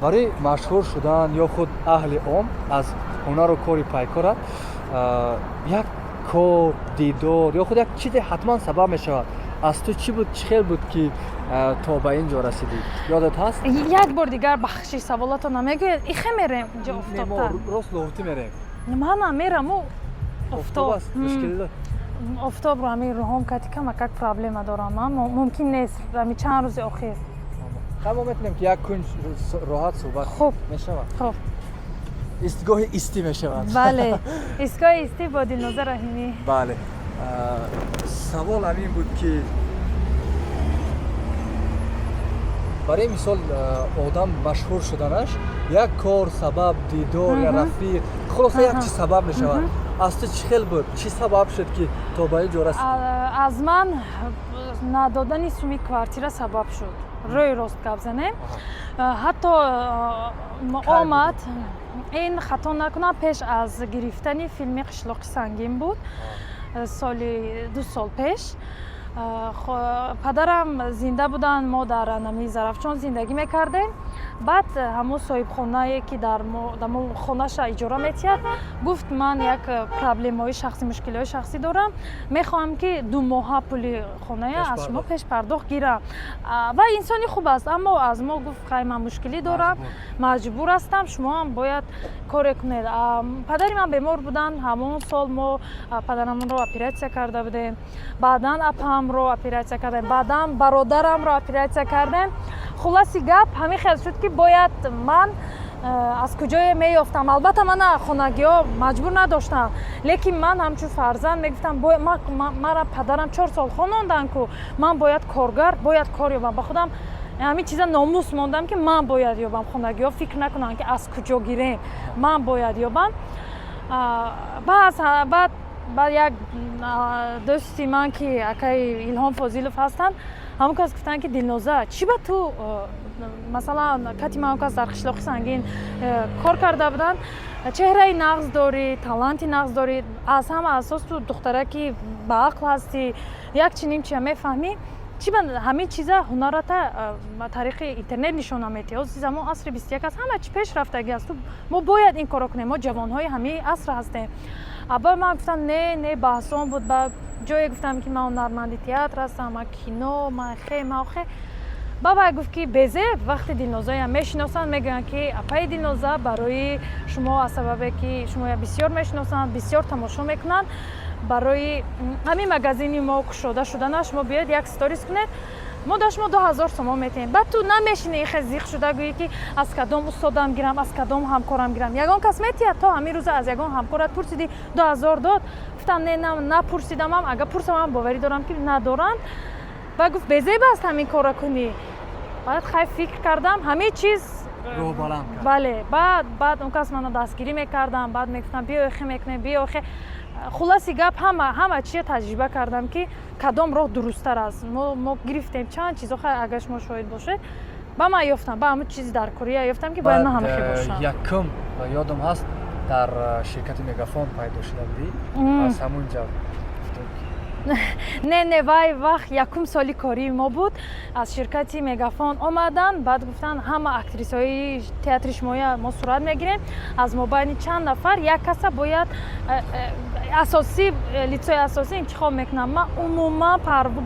Барои машҳур шудан ё худ аҳли ом аз ҳунару кори пайкорат як кор, дидор ё худ як чизе ҳатман сабаб мешавад. Аз ту чӣ буд, чӣ хел буд, ки то ба ин ҷо расидӣ, ёдат ҳаст? Як бор дигар, бахши, саволато намегӯед? Ихе мерем инҷо, офтобтар. Рост Лоҳутӣ мерем. Манам мераму офтоб. Мушкил. Офтобро ҳамин рӯҳом кати камакак проблема дорам ман, мумкин нест ҳами чанд рӯзи охир. Ха, мо метавонем, ки як кунҷ роҳат суҳбат. Хуб. Мешавад. Хуб. Истгоҳи истӣ мешавад. Бале, истгоҳи истӣ бо Дилноза Раҳимӣ. Бале, савол ҳамин буд, ки барои мисол одам машҳур шуданаш як кор сабаб, дидор я рафиқ, хулоса, як чиз сабаб мешавад. Аз ту чӣ хел буд, чӣ сабаб шуд, ки то ба ин ҷо расидӣ? Аз ман надодани суми квартира сабаб шуд, рӯи рост гап занем. Ҳатто омад, ин хато накунам, пеш аз гирифтани филми «Қишлоқи сангин» буд, соли 2 сол пеш. Падарам зинда буданд, мо дар нами Зарафшон зиндагӣ мекардем. Баъд ҳамон соҳибхонае, ки дар хонаша иҷора метиҳад, гуфт: «Ман як проблемаҳои шахсӣ, мушкилиҳои шахсӣ дорам, мехоҳам, ки 2 моҳа пули хоная аз шумо пешпардохт гирам». Ва инсони хуб аст, аммо аз мо гуфт: «Хай, ман мушкилӣ дорам, маҷбур ҳастам, шумоам бояд коре кунед». Падари ман бемор буданд. Ҳамон сол мо падарамонро оператсия карда будем, баъдан апаамро оператсия кардем, баъдан бародарамро оператсия кардем. Хулоси гап, ҳамин хел шуд, ки бояд ман аз куҷое меёфтам. Албатта, мана хонагиҳо маҷбур надоштам, лекин ман ҳамчун фарзанд мегуфтам: «Мара падарам 4 сол хононданд ку, ман бояд коргар, бояд кор ёбам». Ба худам ҳамин чиза номус мондам, ки ман бояд ёбам, хонагиҳо фикр накунанд, ки аз куҷо гирем, ман бояд ёбам. Баъд як дӯсти ман, ки акаи Илҳом Фозилов ҳастанд, ҳамон кас гуфтанд, ки: «Дилноза, чӣ ба ту, масалан, кати ман кас дар «Қишлоқи сангин» кор карда буданд, чеҳраи нағз дорӣ, таланти нағз дорӣ, аз ҳама асос ту духтараки баақл ҳастӣ, як чи ним чия мефаҳмӣ, чӣ ба ҳамин чиза ҳунарата тариқи интернет нишон наметиҳӣ? Ҳозир замон асри 21 аст, ҳама чи пешрафтагӣ аст, мо бояд ин корро кунем, мо ҷавонҳои ҳамаи аср ҳастем». Аба ман гуфтам: «Не, не». Баҳсон буд, ба ҷое гуфтам, ки ман ҳунарманди театр ҳастам, ман кино, ман хе, ман хе. Бабай гуфт, ки безеб вақте Дилнозаям мешиносанд, мегӯянд, ки апаи Дилноза барои шумо, аз сабабе ки шумоя бисёр мешиносанд, бисёр тамошо мекунанд, барои ҳамин магазини мо кушода шуданаш шумо биёед, як сторис кунед, мо да шумо 2000 сомон метиҳем. Баъд ту намешинӣ, ихе зиқ шуда гӯӣ, ки аз кадом устодам гирам, аз кадом ҳамкорам гирам, ягон кас метиҳад? То ҳамин рӯза аз ягон ҳамкорат пурсидӣ, 2000 дод?» Гуфтам: «Не, напурсидамам, агар пурсамам, боварӣ дорам, ки надоранд». Ба гуфт: «Безеб аст ҳамин корро кунӣ». Баъд хай, фикр кардам, ҳамин чиз. Бале, баъд он кас мана дастгирӣ мекардам, баъд мегуфтам: «Биё, хе мекунем, биё, хе». Хулоси гап, ҳама чия таҷриба кардам, ки кадом роҳ дурусттар аст. Мо гирифтем чанд чизо, хай, агар шумо шоҳид бошед, ба ман ёфтам, ба ҳамун чизи дар корея ёфтам, ки бояд ман ҳамахе бошам. Якум ёдам ҳаст, дар ширкати «Мегафон» пайдо шуда будӣ, аз ҳамун ҷо. Не, вай вақт якум соли кории мо буд. Аз ширкати «Мегафон» омаданд, баъд гуфтанд: «Ҳама актрисаҳои театри шумоя мо сурат мегирем, аз мобайни чанд нафар як каса бояд асосӣ, лицои асосӣ интихоб мекунам». Ман умуман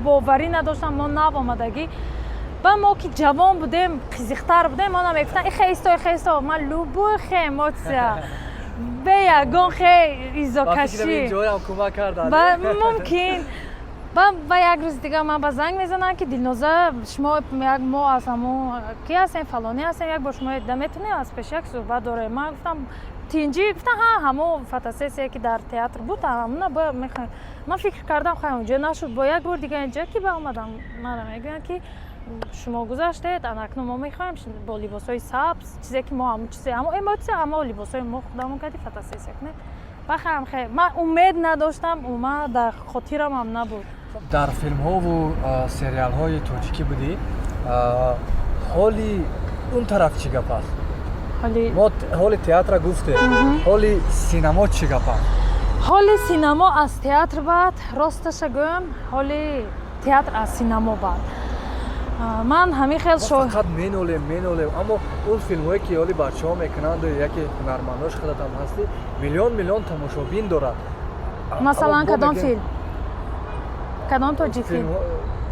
боварӣ надоштам, мо нав омадагӣ ба мо ки ҷавон будем, қизиқтар будем, мона мегуфтанд: «Ихе исто, ихе исто». Ман любой хе эмоция, бе ягон хе изокашӣ. Мумкин. Ба як рӯзи дига ман ба занг мезанам, ки: «Дилноза, шумо мо аз ҳамон ки ҳастем, фалонӣ ҳастем, як бор шумо дида метавонем, аз пеши як суҳбат дорем». Ман гуфтам: «Тинҷӣ?» Гуфтам: «Ҳа, ҳамон фотосессия, ки дар театр буд, ҳамона бояд мехоҳем». Ман фикр кардам, хай, онҷо нашуд, бо як бор дига инҷа ки ба омадам, мара мегӯянд, ки шумо гузаштед, анакнун мо мехоҳем бо либосҳои сабз, чизе ки мо ҳамон чизе, ҳамо эмоция, ҳамо либосҳои мо худамон кардӣ, фотосессия кунем. Бахам хе, ман умед надоштам, умуман дар хотирамам набуд. Дар филмҳову сериалҳои тоҷикӣ будӣ, ҳоли он тараф чӣ гап аст? Мо ҳоли театра гуфтем, ҳоли синамо чӣ гап аст? Ҳоли синамо аз театр баъд, росташа гӯям, ҳоли театр аз синамо баъд. Ман ҳамин хел Фақат менолем, менолем, аммо он филмҳое, ки ҳоли бачаҳо мекунанду яке ҳунармандош худатам ҳастӣ, миллион миллион тамошобин дорад. Масалан, кадом филм, кадом тоҷик филм?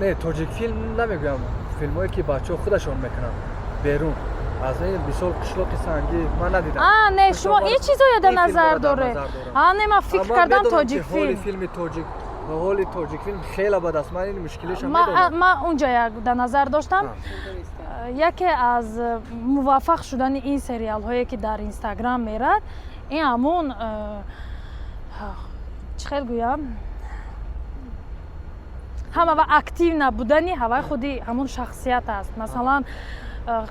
Не, тоҷикфилм намегӯям, филмҳое, ки бачаҳо худашон мекунанд берун аз ин, мисол, «Қишлоқи сангӣ» ман надидам. А, не, шумо ин чизоя дар назар доред? А, не, ман фикр кардам тоҷикфилм. Филми тоҷик, ҳоли тоҷикфилм хеле бад аст, ман ин мушкилиша медонам. Ман унҷа як дар назар доштам. Яке аз муваффақ шудани ин сериалҳое, ки дар Инстаграм мерад, ин ҳамун, чӣ хел гӯям, ҳама ва актив набудани ҳаваи худи ҳамун шахсият аст. Масалан,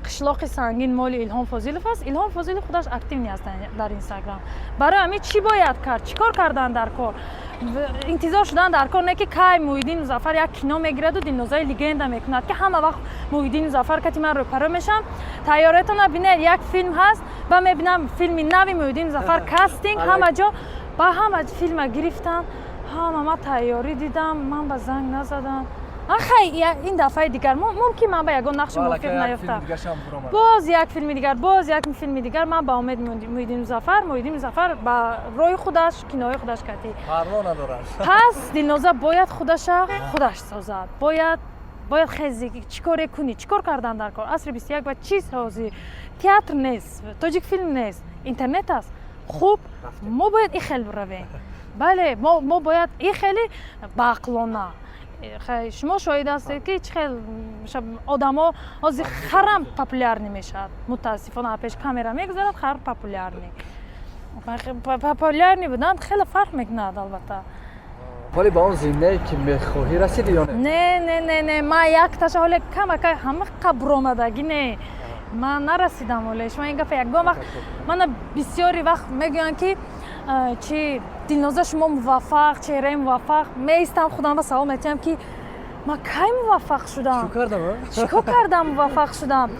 «Қишлоқи сангин» моли Илҳом Фозилов аст. Илҳом Фозилов худаш актив нест дар Инстаграм. Барои ҳамин чӣ бояд кард, чӣ кор кардан дар кор? Интизор шудан дар кор не, ки кай Муҳиддин Музаффар як кино мегираду Дилнозаи легенда мекунад, ки ҳама вақт Муҳиддин Музаффар кати ман рӯпарӯ мешавам. Тайёриятона бинед, як филм ҳаст ба мебинам, филми нави Муҳиддин Музаффар, кастинг ҳама ҷо ба ҳама филма гирифтам, ҳама ман тайёрӣ дидам, ман ба занг назадам. Хай, ин дафъаи дигар мумкин ман ба ягон нақши мувофиқ наёфтам. Боз як филми дигар, боз як филми дигар. Ман ба умед Муҳиддин Музаффар, Муҳиддин Музаффар ба роҳи худаш, кинои худаш кардӣ. Парво надорад. Пас Дилноза бояд худаша худаш созад, бояд хези, чӣ коре кунӣ, чӣ кор кардан дар кор. Асри 21 ба чиз ҳозир театр нест, тоҷикфилм нест, интернет аст. Хуб, мо бояд ин хел равем. Бале, мо бояд ин хеле баақлона. Шумо шоҳид ҳастед, ки чӣ хел одамо ҳозир харам популярный мешавад. Мутаассифона, пеш камера мегузарад, хар популярный. Популярный будан хеле фарқ мекунад, албатта. Вале ба он зинае, ки мехоҳӣ, расидӣ ё не? Не, не, не, не, ман якташа ҳоле камака ҳама қабромадагӣ, не, ман нарасидам ҳоле. Шумо ин гапа ягон вақт мана бисёри вақт мегӯянд, ки чи, Дилноза, шумо муваффақ, чеҳраи муваффақ. Меистам, худам ба савол метиҳам, ки ман кай муваффақ шудам? Чӣ кор кардам, муваффақ шудам?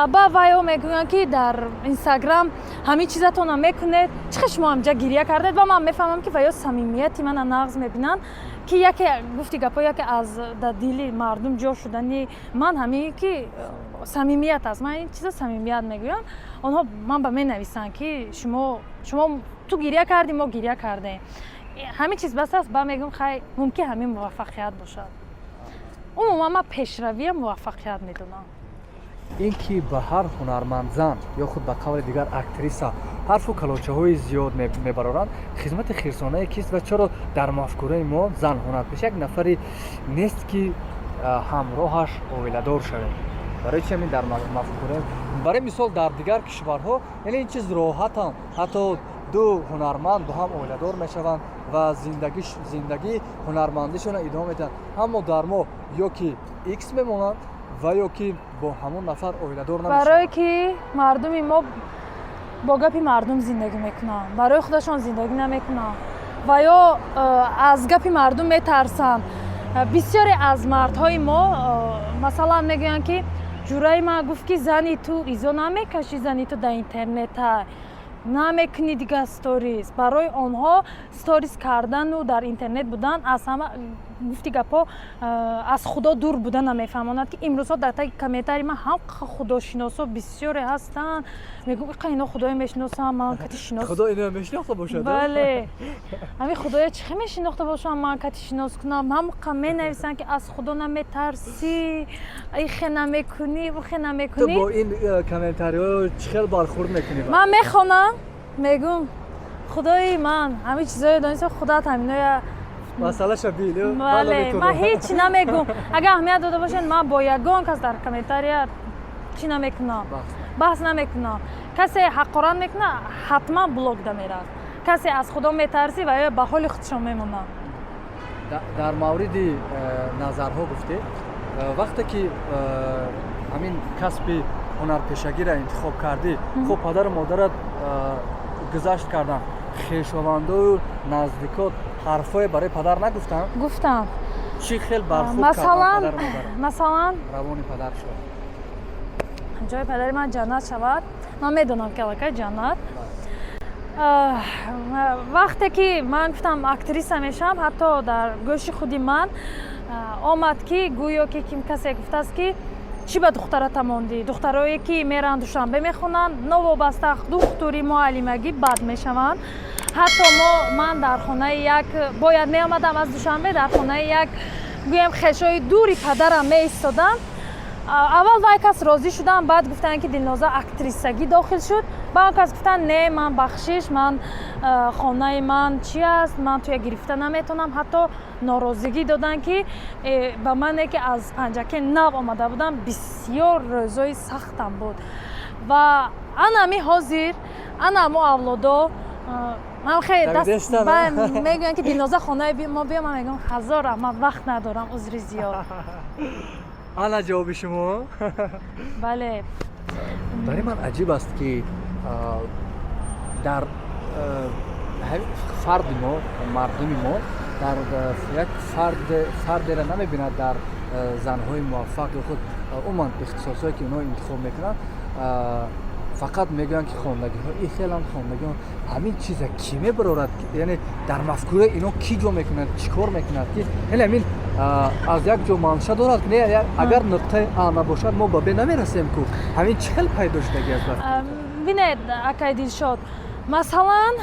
Ба вайо мегӯянд, ки дар Инстаграм ҳамин чизатона мекунед, чӣ хел шумо ҳамҷа гиря кардед? Ва ман мефаҳмам, ки ваё самимияти мана нағз мебинанд, ки яке гуфти гапҳо, яке аз дар дили мардум ҷо шудани ман ҳамин ки самимият аст. Ман ин чиза самимият мегӯям. Онҳо ман ба менависанд, ки шумо ту гиря кардӣ, мо гиря кардем, ҳамин чиз бас аст. Ба мегӯм, хай, мумкин ҳамин муваффақият бошад. Умуман, ман пешравия муваффақият медонам. Ин ки ба ҳар ҳунарманд зан ё худ ба қавли дигар актриса ҳарфу калочаҳои зиёд мебароранд, хизмати хирсонае кист ва чаро дар мафкураи мо зан ҳунарпеш як нафаре нест, ки ҳамроҳаш оиладор шавед? Барои чи ҳамин дар мафкура? Барои мисол, дар дигар кишварҳо, яъне, ин чиз роҳатам, ҳатто ду ҳунарманд бо ҳам оиладор мешаванд ва зиндагии ҳунармандишонро идома медиҳанд. Аммо дар мо ё ки икс мемонанд ва ё ки бо ҳамон нафар оиладор намешаванд. Барое ки мардуми мо бо гапи мардум зиндагӣ мекунанд, барои худашон зиндагӣ намекунанд ва ё аз гапи мардум метарсанд. Бисёре аз мардҳои мо, масалан, мегӯянд, ки ҷураи ман гуфт, ки зани ту изо намекашӣ, зани ту дар интернета намекунӣ дига сторис. Барои онҳо сторис кардану дар интернет будан аз ҳама, гуфти гапҳо, аз Худо дур будан намефаҳмонад, ки имрӯзҳо дар таги комментарий ман ҳам худошиносо бисёре ҳастанд. Мегӯм, иқа ино Худоя мешиносам, ман кати шинос Худо ино мешинохта бошад? Бале, ҳамин Худоя чӣ хел мешинохта бошам, ман кати шинос кунам? Ҳамқа менависанд, ки аз Худо наметарсӣ, ихе намекунӣ, ухе намекунӣ. Ту бо ин комментариҳо чӣ хел бархурд мекунӣ? Ман мехонам, мегӯм, Худои ман, ҳамин чизое донистам, худат ҳаминоя Масъалаша бил. Бале, ман ҳеҷ намегӯм. Агар аҳамият дода бошед, ман бо ягон кас дар комментария чӣ намекунам, баҳс намекунам. Касе ҳақорат мекунад, ҳатман блок да меравад. Касе аз Худо метарсӣ ва ё ба ҳоли худшон мемонад. Дар мавриди назарҳо гуфтед, вақте ки ҳамин касби ҳунарпешагиро интихоб кардӣ, хуб, падару модарат гузашт карданд, хешовандою наздикот ҳарфое барои падар нагуфтанд? Гуфтам. Чӣ хел бархурд? Масалан, масалан, равони падар шуд? Ҷои падари ман ҷаннат шавад. Ман медонам, ки аллакай ҷаннат. Вақте ки ман гуфтам, актриса мешавам, ҳатто дар гӯши худи ман омад, ки гӯё ки ким касе гуфтааст, ки Чӣ ба духтарата мондӣ? Духтарое, ки меранд, Душанбе мехонанд, новобаста духтури, муаллимагӣ, бад мешаванд. Ҳатто мо, ман дар хонаи як бояд меомадам аз Душанбе, дар хонаи як, гӯем, хешои дури падарам меистодам. Аввал вай кас розӣ шудам, баъд гуфтанд, ки Дилноза актрисагӣ дохил шуд. Ба он кас гуфтанд: «Не, ман, бахшиш, ман, хонаи ман чи аст, ман туя гирифта наметавонам». Ҳатто норозигӣ доданд, ки ба мане, ки аз Панҷакент нав омада будам, бисёр рӯзои сахтам буд. Ва анами ҳозир ана мо авлодо ман хеле мегӯянд, ки «Дилноза, хонаи мо биё». Ман мегӯям: «Ҳазор раҳмат, вақт надорам, узри зиёд». Ана ҷавоби шумо. Бале. Барои ман аҷиб аст, ки дар фарди мо, мардуми мо дар як фардеро намебинад дар занҳои муваффақ ё худ умуман ихтисосҳое, ки онҳо интихоб мекунанд. Фақат мегӯянд, ки хондагиҳо и хелам, хондагиҳо. Ҳамин чиза кӣ мебарорад? Яъне дар мафкураи ино кӣ ҷо мекунад, чӣ кор мекунад, ки яъне ҳамин аз як ҷо манша дорад? Не, агар нуқтаи а набошад, мо ба б намерасем ку. Ҳамин чӣ хел пайдо шудаги аст? Бинед, акай Дилшод, масалан,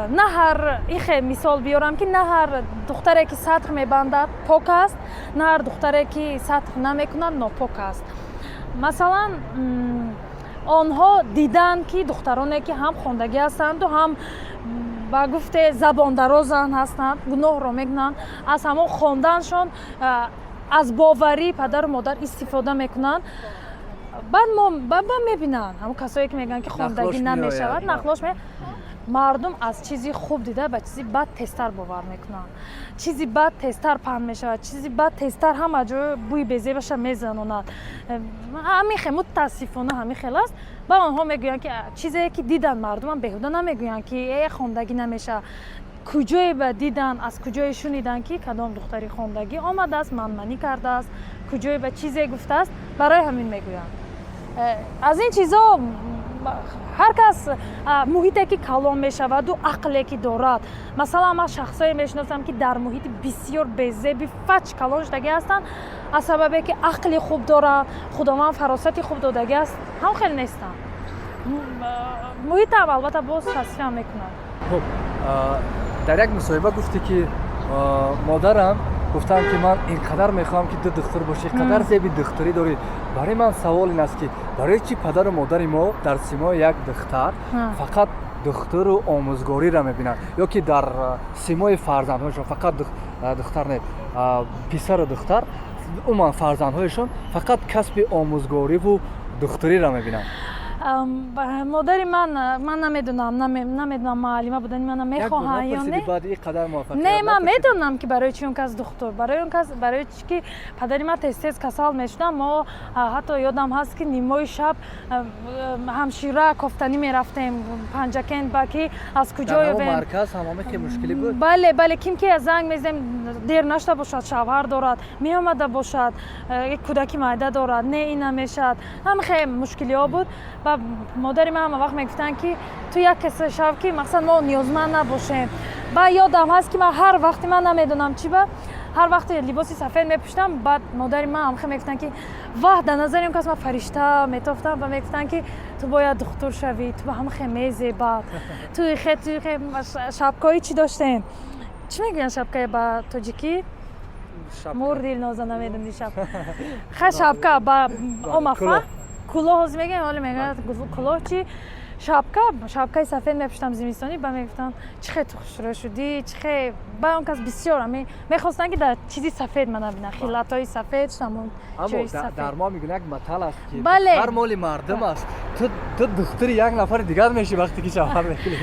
на ҳар ихе мисол биёрам, ки на ҳар духтаре, ки сатр мебандад, пок аст, на ҳар духтаре, ки сатр намекунад, нопок аст. Масалан, онҳо диданд, ки духтароне, ки ҳам хондагӣ ҳастанду ҳам, ба гуфте, забондарозан ҳастанд, гуноҳро мекунанд, аз ҳамон хонданшон, аз боварии падару модар истифода мекунанд. Баъд мо мебинанд, ҳамон касое, ки мегӯянд, ки хондагӣ намешавад, нақлош. Мардум аз чизи хуб дида ба чизи бад тезтар бовар мекунанд. Чизи бад тезтар паҳн мешавад, чизи бад тезтар ҳама ҷо бӯи безебаша мезанонад. Ҳамин хел, мутаассифона, ҳамин хел аст. Ба онҳо мегӯянд, ки чизе, ки диданд, мардумам беҳуда намегӯянд, ки э, хондагӣ намешавад. Куҷое ба дидан, аз куҷое шуниданд, ки кадом духтари хондагӣ омадааст, манманӣ кардааст, куҷое ба чизе гуфтааст? Барои ҳамин мегӯянд. Аз ин чизо ҳар кас муҳите, ки калон мешаваду ақле, ки дорад. Масалан, ман шахсое мешиносам, ки дар муҳити бисёр безеби фач калон шудагӣ ҳастанд, аз сабабе ки ақли хуб доранд, Худованд фаросати хуб додагӣ аст, ҳам хел нестанд. Муҳитам, албатта, боз таъсирам мекунад. Хуб, дар як мусоҳиба гуфтӣ, ки модарам гуфтанд, ки ман ин қадар мехоҳам, ки ту духтур бошӣ, қадар зеби духтурӣ дорӣ. Барои ман савол ин аст, ки барои чӣ падару модари мо дар симои як духтар фақат духтуру омӯзгориро мебинанд ё ки дар симои фарзандҳояшон, фақат духтар не, писару духтар, умуман фарзандҳояшон фақат касби омӯзгориву духтуриро мебинанд? Модари ман, ман намедонам, муаллима будани мана мехоҳанд ё не. Не, ман медонам, ки барои чи он кас духтур, барои он кас, барои чи ки падари ман тез тез касал мешудам. Мо, ҳатто ёдам ҳаст, ки нимои шаб ҳамшира кофтанӣ мерафтем Панҷакент, ба ки аз куҷо. Бале, бале, ким ки занг мезадем, дер нашуда бошад, шавҳар дорад, меомада бошад, кӯдаки майда дорад, не, ин намешавад. Ҳам хеле мушкилиҳо буд. Ва модари ман ҳама вақт мегуфтанд, ки ту як каса шав, ки мақсад мо ниёзманд набошем. Ба ёдам ҳаст, ки ман ҳар вақти, ман намедонам чӣ, ба ҳар вақте либоси сафед мепӯшидам, баъд модари ман ҳамхел мегуфтанд, ки ваҳ, дар назари он кас ман фаришта метофтам, ва мегуфтанд, ки ту бояд духтур шавӣ, ту ба ҳама хел мезебад, ту хе, ту хе. Шапкаҳои чӣ доштем, чӣ мегӯянд шапкае ба тоҷикӣ? Мур, Дилноза, намедони шапка? Ха, шапка ба омафа, кулоҳ ҳозир мегӯям, ҳоле мегӯяд кулоҳ чи, шапка, шапкаи сафед мепӯштам зимистонӣ, ба мегуфтанд: «Чӣ хе ту хушрӯ шудӣ, чӣ хе». Ба он кас бисёр ами мехостанд, ки дар чизи сафед мана бинанд, хилатҳои сафед, ҳамон ҷои сафед. Дар мо мегӯянд, як матал аст, ки ҳар моли мардум аст, ту духтури як нафари дигар мешӣ, вақте ки шавҳар мекунӣ.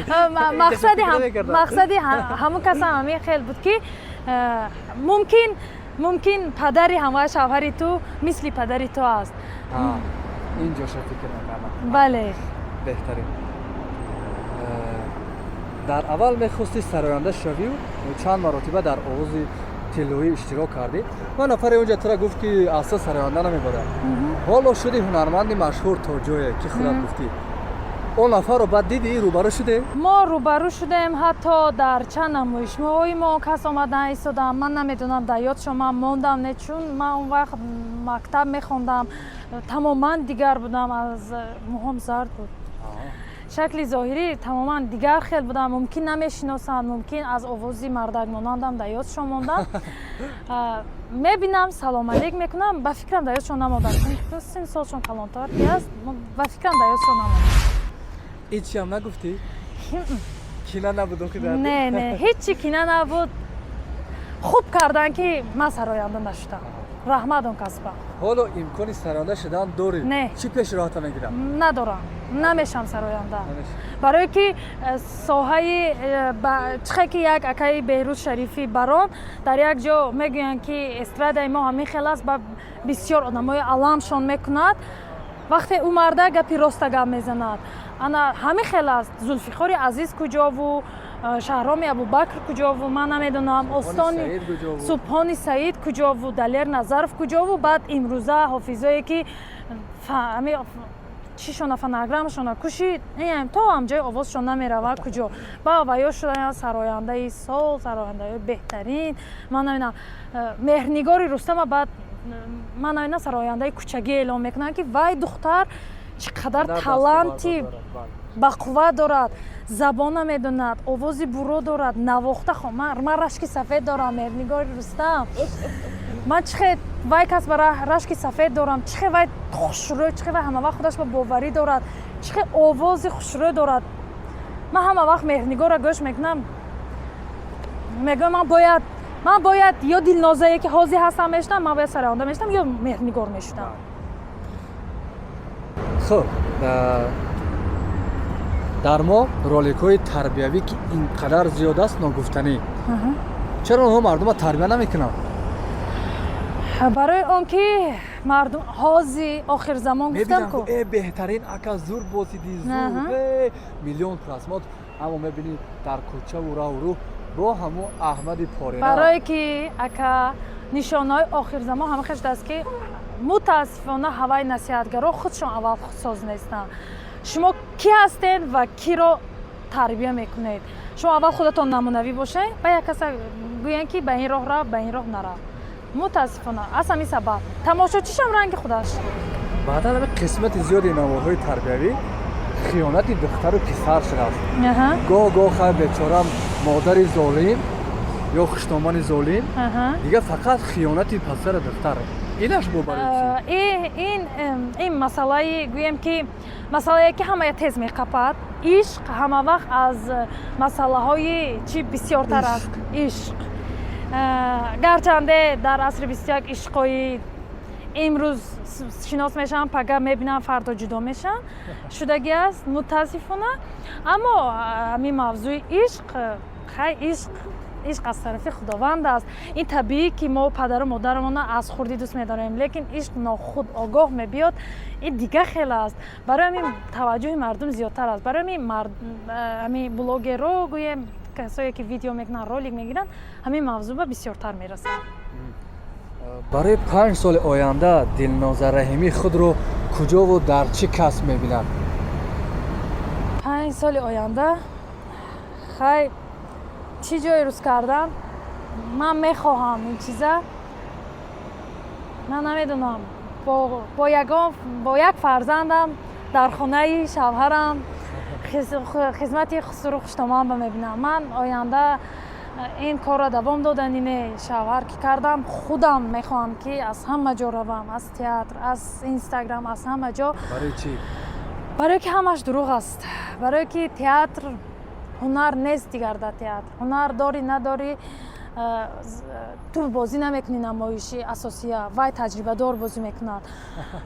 Мақсади ҳамон касам ҳамин хел буд, ки мумкин падари ҳамаи шавҳари ту мисли падари ту аст. Ин ҷоша фикр накардам. Бале. Беҳтарин. Дар аввал мехости сароянда шавию чанд маротиба дар Овози тиллоӣ иштирок кардӣ, ва нафаре онҷа тура гуфт, ки асл сароянда намебарад. Ҳоло шуди ҳунарманди машҳур то ҷое, ки худат гуфтӣ. Он нафарро баъд дидӣ, рӯбарӯ шудем? Мо рӯбарӯ шудем, ҳатто дар чанд намоишгоҳҳои мо кас омадан истодам. Ман намедонам, дар ёдшон ман мондам, не, чун ман он вақт мактаб мехондам. Тамоман дигар будам, аз мӯҳом зард буд, шакли зоҳирӣ тамоман дигар хел будам. Мумкин, намешиносанд, мумкин, аз овози мардак монандам дар ёдшон мондам. Мебинам, салом алейк мекунам, ба фикрам, дар ёдшон намондам, чун син солшон калонтар ки аст, ба фикрам, дар ёдшон намондам. Ҳечиам нагуфтӣ? Кина набуд охи дар? Не, ҳечи кина набуд. Хуб кардан, ки ман сароянда нашудам, раҳмат он касба. Ҳоло имкони сароянда шудан дорӣ? Не. Чӣ пеши роҳата мегирад? Надорам, намешам сароянда, барое ки соҳаи чихе ки як акаи Беҳрӯз Шарифӣ барон дар як ҷо мегӯянд, ки эстрадаи мо ҳамин хел аст, ба бисёр одамои аламшон мекунад, вақте ӯ марда гапи роста гап мезанад. Ана ҳамин хел аст. Зулфиқори Азиз куҷову Шаҳроми Абубакр куҷову, ман намедонам, остони Субҳони Саид куҷову, Далер Назаров куҷову, баъд имрӯза ҳофизое ки чишона, фонограммашона куши, то ҳамҷои овозшон намеравад, куҷо ба ваё шудаям сарояндаи сол, сарояндаи беҳтарин. Ман намедонам, Меҳрнигори Рустама баъд, ман намедонам, сарояндаи кӯчагӣ эълон мекунанд, ки вай духтар чӣ қадар таланти бақувват дорад, забона медонад, овози буро дорад, навохта. Ман рашки сафед дорам, Меҳрнигори Рустам. Ман чихе вай кас ба рашки сафед дорам, чихе вай хушрӯй, чихе вай ҳамавақт худаш ба боварӣ дорад, чихе овози хушрӯй дорад. Ман ҳама вақт Меҳрнигорро гӯш мекунам, мегӯям, ман бояд ё Дилнозае, ки ҳозир ҳастам, мешудам, ман бояд сароянда мешудам ё Меҳрнигор мешудам. Хуб, дар мо роликҳои тарбиявӣ, ки ин қадар зиёд аст, ногуфтанӣ. Чаро онҳо мардумро тарбия намекунанд? Барои он ки мардум ҳози охирзамон, гуфтам ку. Э, беҳтарин ака, зур бозидӣ, зур, э, миллион просмотр, аммо мебинӣ, дар кӯчаву раҳу рӯҳ бо ҳамун Аҳмади Порина. Барое ки, ака, нишонаҳои охирзамон ҳама хел шудааст, ки мутаассифона ҳаваи насиҳатгаро худшон аввал худсоз нестанд. Шумо кӣ ҳастед ва киро тарбия мекунед? Шумо аввал худатон намунавӣ бошед ва як каса гӯянд, ки ба ин роҳ рав, ба ин роҳ нарав. Мутаассифона, аз ҳамин сабаб тамошочишам ранги худаш. Баъдан ҳами қисмати зиёди наворҳои тарбиявӣ хиёнати духтару писар шудааст. Гоҳ гоҳ хай, бечорам, модари золим ё хушдомани золим, дигар фақат хиёнати пасару духтар. Инаш бо барои чӣ? Ин масъалаи, гӯем ки, масъалае, ки ҳамая тез меқапад. Ишқ ҳама вақт аз масъалаҳои чӣ бисёртар аст. Ишқ, гарчанде дар асри 21 ишқҳои имрӯз шинос мешаванд, пага мебинанд, фардо ҷудо мешаванд, шудагӣ аст, мутаассифона. Аммо ҳамин мавзӯи ишқ, хай, ишқ, ишқ аз тарафи Худованд аст. Ин табиӣ, ки мо падару модарамонро аз хурдӣ дӯст медорем, лекин ишқ нохуд огоҳ мебиёд, ин дигар хел аст. Барои ҳамин таваҷҷӯҳи мардум зиёдтар аст. Барои ҳамин ҳамин блогерро, гӯем, касое ки видео мекунанд, ролик мегиранд, ҳамин мавзӯъ ба бисёртар мерасанд. Барои 5 соли оянда Дилноза Раҳимӣ худро куҷову дар чӣ касб мебинад? 5 соли оянда, хай, чӣ ҷое рӯз кардан ман мехоҳам, ин чиза ман намедонам. Бо ягон, бо як фарзандам дар хонаи шавҳарам хизмати хусуру хуштоманба мебинам. Ман оянда ин корро давом додани не, шавҳар ки кардам, худам мехоҳам, ки аз ҳама ҷо равам, аз театр, аз Инстаграм, аз ҳама ҷо. Барои чӣ? Барое ки ҳамаш дурӯғ аст, барое ки театр ҳунар нест дигар. Дар театр ҳунар дорӣ, надорӣ, ту бозӣ намекунӣ. Намоиши асосия вай таҷрибадор бозӣ мекунад.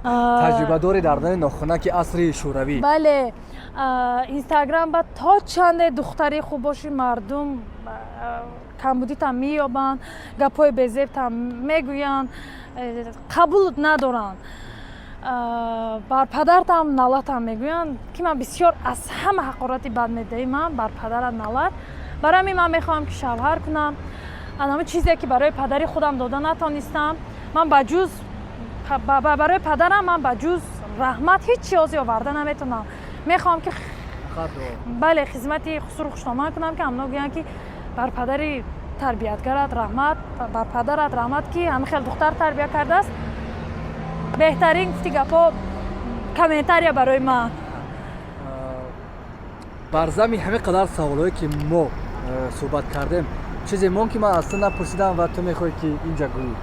Таҷрибадори дар дани нохунаки асри Шӯравӣ. Бале. Инстаграм ба то чанде духтари хуб бошӣ, мардум камбудитам меёбанд, гапҳои безебтам мегӯянд, қабул надоранд, бар падартам налатам мегӯянд, ки ман бисёр аз ҳама ҳақорати бад медиҳӣ ман бар падарат налат. Барои ҳамин ман мехоҳам, ки шавҳар кунам. Ҳамон чизе, ки барои падари худам дода натонистам, ман ба ҷуз барои падарам, ман ба ҷуз раҳмат ҳеҷ чи ҳозир оварда наметавонам. Мехоҳам, ки, бале, хизмати хусуру хуштоман кунам, ки ҳамно гӯянд, ки бар падари тарбиятгарат раҳмат, бар падарат раҳмат, ки ҳамин хел духтар тарбия кардааст. Беҳтарин гуфти гапҳо, комментария барои ман. Бар зами ҳамин қадар саволҳое, ки мо суҳбат кардем, чизе мон, ки ман аз ту напурсидам ва ту мехоҳӣ, ки инҷа гӯӣ?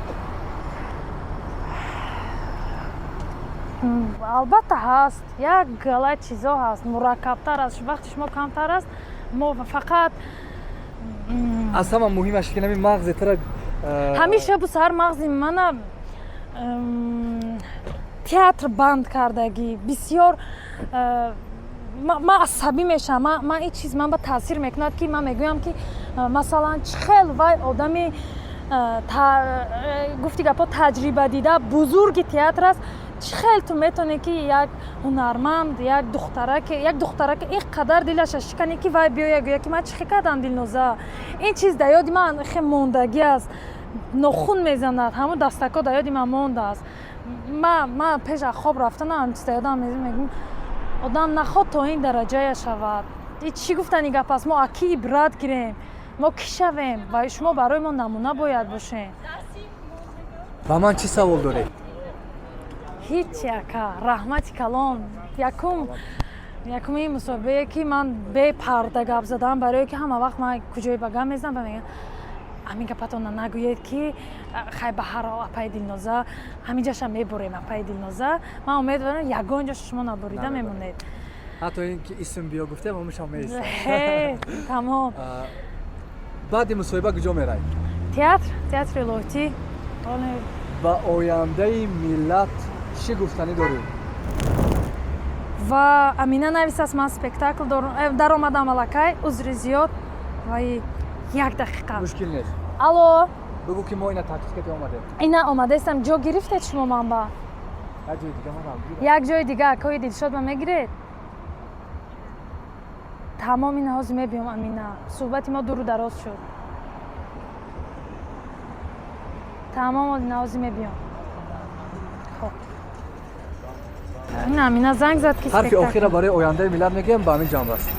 Албатта, ҳаст, як гала чизо ҳаст, мураккабтар аст, вақти шумо камтар аст, мо фақат Аз ҳама муҳимаш, ки нами мағзи тура Ҳамин шабу саҳар мағзи мана театр банд кардагӣ. Бисёр ман асабӣ мешавам. Ман ин чиз ман ба таъсир мекунад, ки ман мегӯям, ки масалан, чӣ хел вай одами гуфти гапҳо, таҷрибадида, бузурги театр аст, чӣ хел ту метавонӣ, ки як ҳунарманд, як духтараке ин қадар дилаша шиканӣ, ки вай биёя гӯя, ки ман чӣ хел кардам, Дилноза? Ин чиз дар ёди ман хел мондагӣ аст, нохун мезанад, ҳамун дастакҳо дар ёди ман мондааст. Ман пеш аз хоб рафтанам ҳамин чиз дар ёдам мегӯм: одам наход то ин дараҷая шавад. И чӣ гуфтани гап аст? Мо аки ибрат гирем, мо кӣ шавем? Ва шумо барои мо намуна бояд бошем. Ба ман чӣ савол доред? Ҳеҷ, ака, раҳмати калон. Якуми мусоҳибае, ки ман бепарда гап задам, барое ки ҳама вақт ман куҷое ба гап мезанам ва мегӯям: ҳамин гапатона нагӯед, ки хай, ба ҳар ҳол, апаи Дилноза, ҳаминҷаша мебурем. Апаи Дилноза, ман умедворам, ягон ҷоша шумо набурида мемонед. Ҳатто ин ки исм биё гуфтем, ҳамашам меистад. Тамом. Баъди мусоҳиба куҷо меравед? Театр, театри Лоҳутӣ. Ба ояндаи миллат чӣ гуфтанӣ дорӣ? Ва Амина нависаст, ман спектакл даромадам аллакай, узри зиёд, ваи як дақиқа. Мушкил нест. Алло. Бигӯ, ки мо ина таксикати омадем. Ина омадаистам. Ҷо гирифтед шумо манба? Як ҷои дига манам. Як ҷои дига акои Дилшод ба мегиред. Тамом, ина ҳозир мебиём. Амина, суҳбати мо дуру дароз шуд. Тамом, ина ҳозир мебиём. Хоб, ина Амина занг зад, ки ҳарфи охира барои ояндаи миллат мегӯям, ба ҳамин ҷанб аст.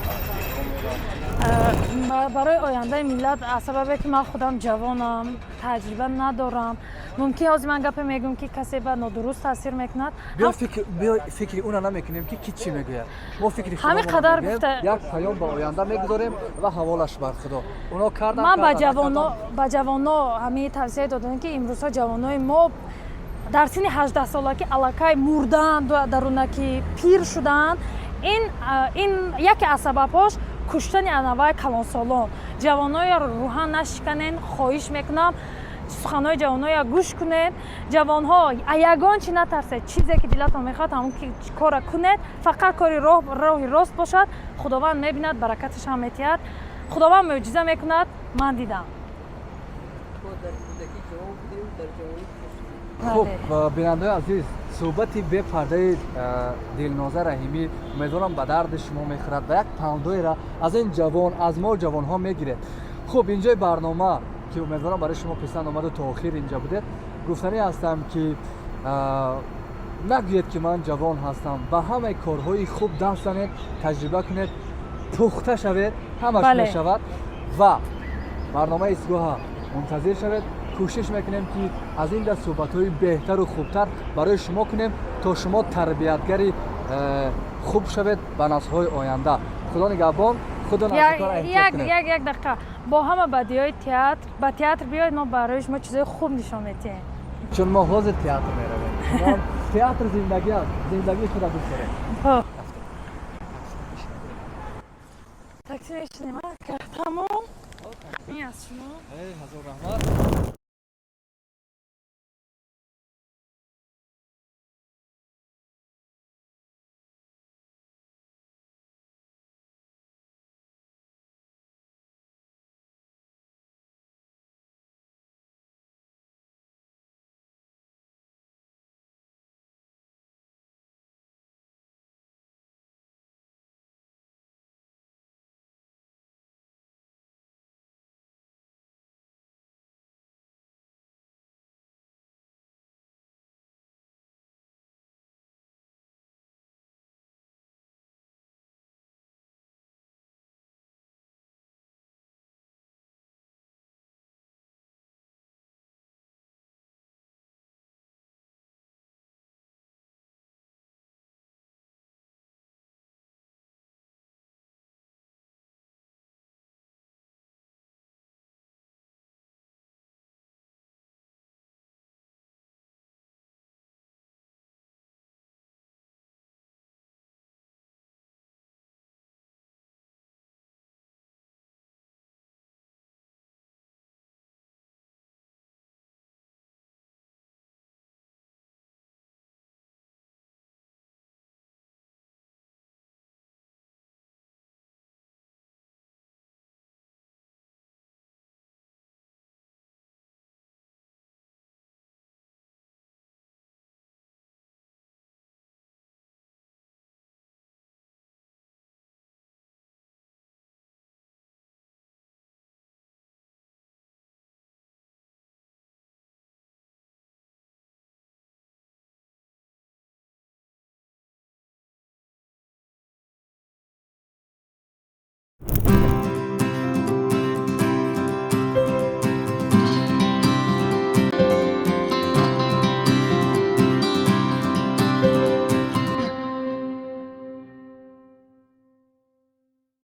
Барои ояндаи миллат, аз сабабе ки ман худам ҷавонам, таҷриба надорам, мумкин ҳозир ман гапе мегӯям, ки касе ба нодуруст таъсир мекунад. Биё, фикри уна намекунем, ки ки чӣ мегӯяд. Мо фикри ҳамин қадар гуфта як паём ба оянда мегузорем ва ҳаволаш бар Худо. Оно кардан. Ман ба ҷавоно ҳамин тавсия додам, ки имрӯзҳо ҷавонои мо дар синни 18-солагӣ аллакай мурдаанд, дарунаки пир шудаанд. Ин яке аз сабабҳош куштани анавай калонсолон. Ҷавоноро рӯҳан нашиканен, хоҳиш мекунам, суханҳои ҷавоноя гӯш кунед. Ҷавонҳо, ягон чи натарсед, чизе ки дилатон мехоҳад, ҳамон кора кунед, фақат кори роҳи рост бошад. Худованд мебинад, баракаташам метиҳад, Худованд мӯъҷиза мекунад, ман дидам. Хуб, бинандаои азиз, суҳбати бепардаи Дилноза Раҳимӣ, умедворам, ба дарди шумо мехӯрад ва як пандоера аз ин ҷавон, аз мо ҷавонҳо мегиред. Хуб, инҷои барнома, ки умедворам, барои шумо писанд омаду то охир инҷа будед, гуфтанӣ ҳастам, ки нагӯед, ки ман ҷавон ҳастам. Ба ҳамаи корҳои хуб даст занед, таҷриба кунед, пухта шавед, ҳамаш мешавад. Ва барномаи истгоҳа мунтазир шавед. Кӯшиш мекунем, ки аз ин даст суҳбатҳои беҳтару хубтар барои шумо кунем, то шумо тарбиятгари хуб шавед ба наслҳои оянда. Худо нигаҳбон, худо. Як дақиқа, бо ҳама бадиҳои театр, ба театр биёед, мо барои шумо чизои хуб нишон медиҳем. Чун мо ҳозир театр меравем. Театр зиндагӣ аст, зиндагии худа дӯст дорем. Такси мешинем. Тамом, ин аз шумо. Ҳазор раҳмат.